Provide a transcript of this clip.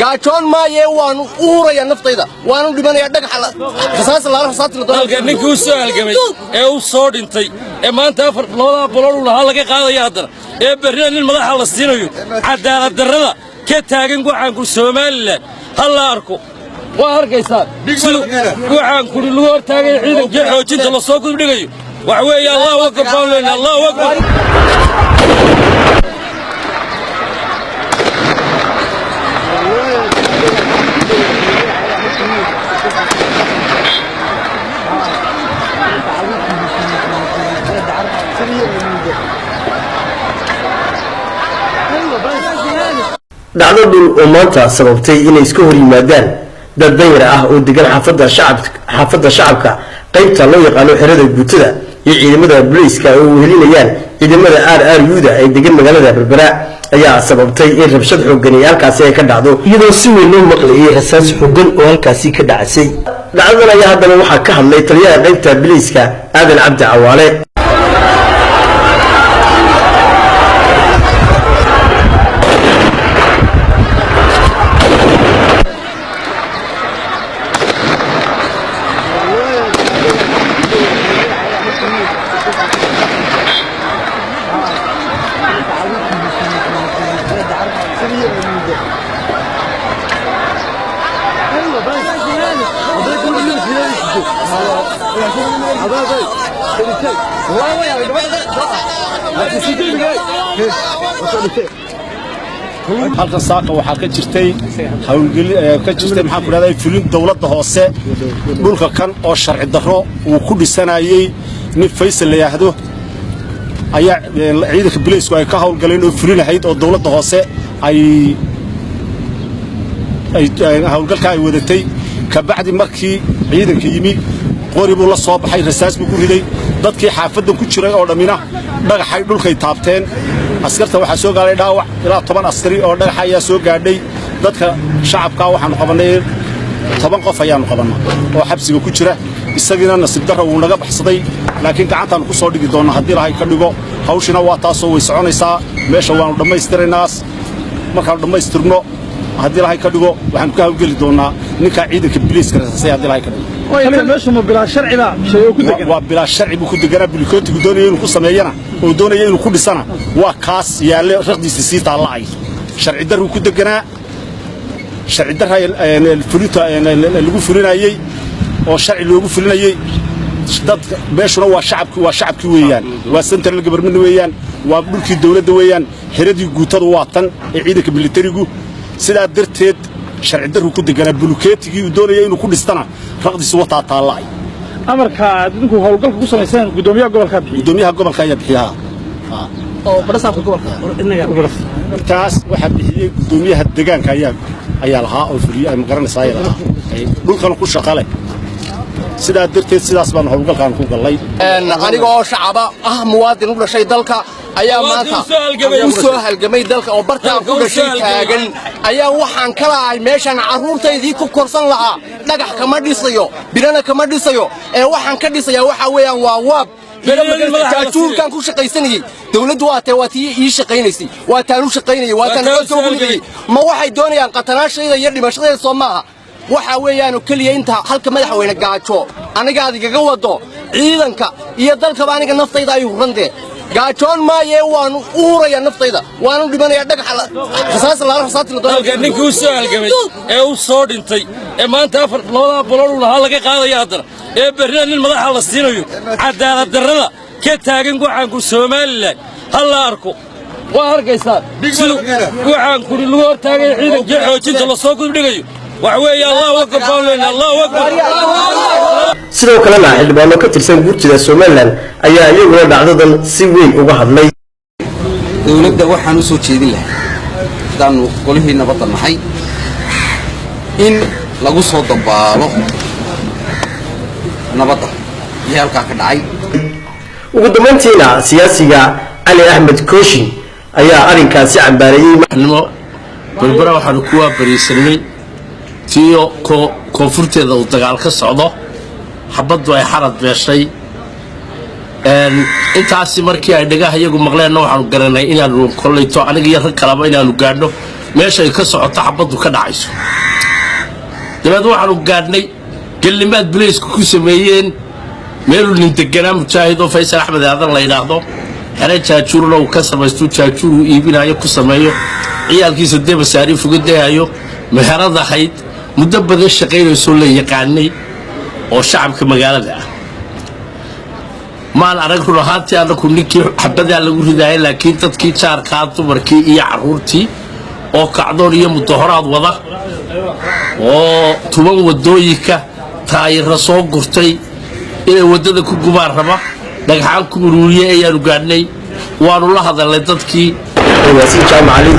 Gaajoon maayee, waanu u hurayaa naftayda, waanu dhimanayaa. Dhagaxa rasaas laala rasaas la. Dalka ninkii u soo halgamay ee u soo dhintay ee maanta afar labadaa bolool uu lahaa laga qaadaya, haddana ee berrina nin madaxa la siinayo, cadaalad darrada ka taagan waxaanku Somaliland ha la arko. Waa arkaysaa siduu waxaan kuri lagu hortaagay ciidankii xoojinta lasoo gudbdhigayo. Waxa weeye, Allahu akbar baan leenahay, Allahu akbar. Dhacdo dhul oo maanta sababtay inay iska hor yimaadaan dad danyar ah oo degan xaafadda shacab, xaafadda Shacabka, qaybta loo yaqaano xerada guutada, iyo ciidamada booliiska oo wehelinayaan ciidamada RRU-da ay degan magaalada Berbera ayaa sababtay in rabshad xooggan ay halkaasi ay ka dhacdo, iyadoo si weyn loo maqlayay rasaas xooggan oo halkaasi ka dhacasay. Dhacdadan ayaa haddaba waxaa ka hadlay taliyaha qaybta booliiska, Aadan Cabdi Cawaale. Halkan saaka waxaa ka jirtay hawlgeli ka jirtay, maxaan ku dhahday, fulin dawladda hoose dhulka kan oo sharci darro uu ku dhisanayey nin Faysal la yidhaahdo ayaa ciidanka bileysku ay ka hawlgaleen oo fulinahayd, oo dawladda hoose ay hawlgalka ay wadatay. Kabacdi markii ciidanka yimi, qori buu la soo baxay, rasaas buu ku riday. Dadkii xaafaddan ku jiray oo dhammina dhagaxay dhulkay taabteen. Askarta waxaa soo gaadhay dhaawac ilaa 10 askari oo dhagaxa ayaa soo gaadhay. Dadka shacabkaa waxaannu qabannay 10 qof ayaannu qabannaa oo xabsiga ku jira. Isagiina nasiib darra wuu naga baxsaday, laakiin gacantaannu ku soo dhigi doonnaa haddii Ilaahay ka dhigo. Hawshina waa taasoo way soconaysaa. Meesha waannu dhammaystiraynaa. Markaannu dhammaystirno, haddii Ilaahay ka dhigo, waxaannu ka hawlgeli doonnaa ninkaa ciidanka biliiska rasaasay, haddii Ilaahay ka dhigo. Waa bilaa sharci buu ku deganaa. Bulukootigu doonaya inuu ku sameeyana oo doonaya inuu ku dhisana waa kaas yaalle, raqdiisa sii taalla'ay. Sharci darruu ku deganaa, sharci darra fulinta lagu fulinayey oo sharci loogu fulinayey dadka. Meeshuna waa shacabki, waa shacabkii weeyaan, waa central government weeyaan, waa dhulkii dawladda weeyaan. Xiradii guutadu waa tan ee ciidanka militarigu. Sidaa darteed sharci darruu ku deganaa. Bulukeetigii uu doonaya inuu ku dhistana raqdiisu wataa taalla'ay. Amarka aad idinku howlgalka ku samayseen gudoomiyaha gobolka bixiyey? Gudoomiyaha gobolka ayaa bixiyaha. Taas waxaa bixiyey gudoomiyaha deegaanka ayaa lahaa oo fuliyey, ma garanaysaa, ayaa lahaa dhulkan ku shaqa leh. Sidaa darteed sidaas baanu howlgalkaan ku gallay. Aniga oo shacaba ah, muwaadin u dhashay dalka, ayaa maanta u soo halgamay dalka oo bartaan ku dhashay taagan, ayaa waxaan ka lahay meeshaan carruurtaydii ku korsan lahaa. Dhagax kama dhisayo, birana kama dhisayo, ee waxaan ka dhisayaa waxaa weeyaan waa waab. Jaajuurkaan ku shaqaysanayey dawladdu waa tee, waa tii ii shaqaynaysay, waa taan u shaqaynayay, waa taan codka ugu ridayey. Ma waxay doonayaan qatanaashayda iyo dhimashadayda? Soo maaha. Waxaa weeyaanu keliya inta halka madaxweyne gaajo anigaad igaga wado ciidanka iyo dalkaba, aniga naftayda ay hurrantee. Gaajoon maayee, waanu u hurayaa naftayda, waanu dhimanayaa. Dhagaxa rasaas laala rasaas la. Dalka ninkii u soo halgamay ee u soo dhintay ee maanta afar labadaa bolool uu lahaa laga qaadaya, haddana ee berrina nin madaxa la siinayo, cadaalad darrada ka taagan waxaanku Somaliland ha la arko. Waa arkaysaa siduu waxaan kuri lagu hortaagay ciidankii xoojinta lasoo gudbdhigayo. Waxa weeye, Allahu akbar baan leenahay, Allahu akbar. Sidoo kalena xildhibaano ka tirsan guurtida Somaliland ayaa iyaguna dhacdadan si weyn uga hadlay. Dowladda waxaan u soo jeedin lahaa, haddaannu golihii nabadda nahay, in lagu soo dabaalo nabadda wixii halkaa ka dhacay. Ugu dambayntiina siyaasiga Cali Axmed Kooshin ayaa arrinkaasi cambaareeyey. Nimo Berbera waxaanu ku waabariisanay tiyo koonfurteeda uu dagaal ka socdo, xabaddu ay xarad beeshay. Intaasi markii ay dhagaha iyagu maqleenna, waxaanu garanay inaanu kollayto aniga iyo rag kalaba inaanu gaadhno. Meesha ay ka socoto xabaddu ka dhacayso. Dabeed waxaanu gaadhnay gellimaad bilaysku ku sameeyeen meeluu nin deganaa, Mujaahid oo Faysal Axmed Aadan la yidhaahdo, xere jaajuurna uu ka samaysto, jaajuur uu iibinayo ku sameeyo, ciyaalkiisa dee masaariif uga dahayo, meherad ahayd muddo badan shaqaynaysoo la yaqaanay oo shacabka magaalada ah. Maan arag run ahaantii annaku ninkii xabadaa lagu ridaayay, laakiin dadkii jaarkaa, dumarkii iyo carruurtii oo kacdoon iyo mudahoraad wada oo tuban wadooyinka, taayira soo gurtay inay waddada ku gubaan raba, dhagxaan ku uruuriyey ayaanu gaadhnay. Waanu la hadalnay dadkii. Yaasiin Jaamac Cali.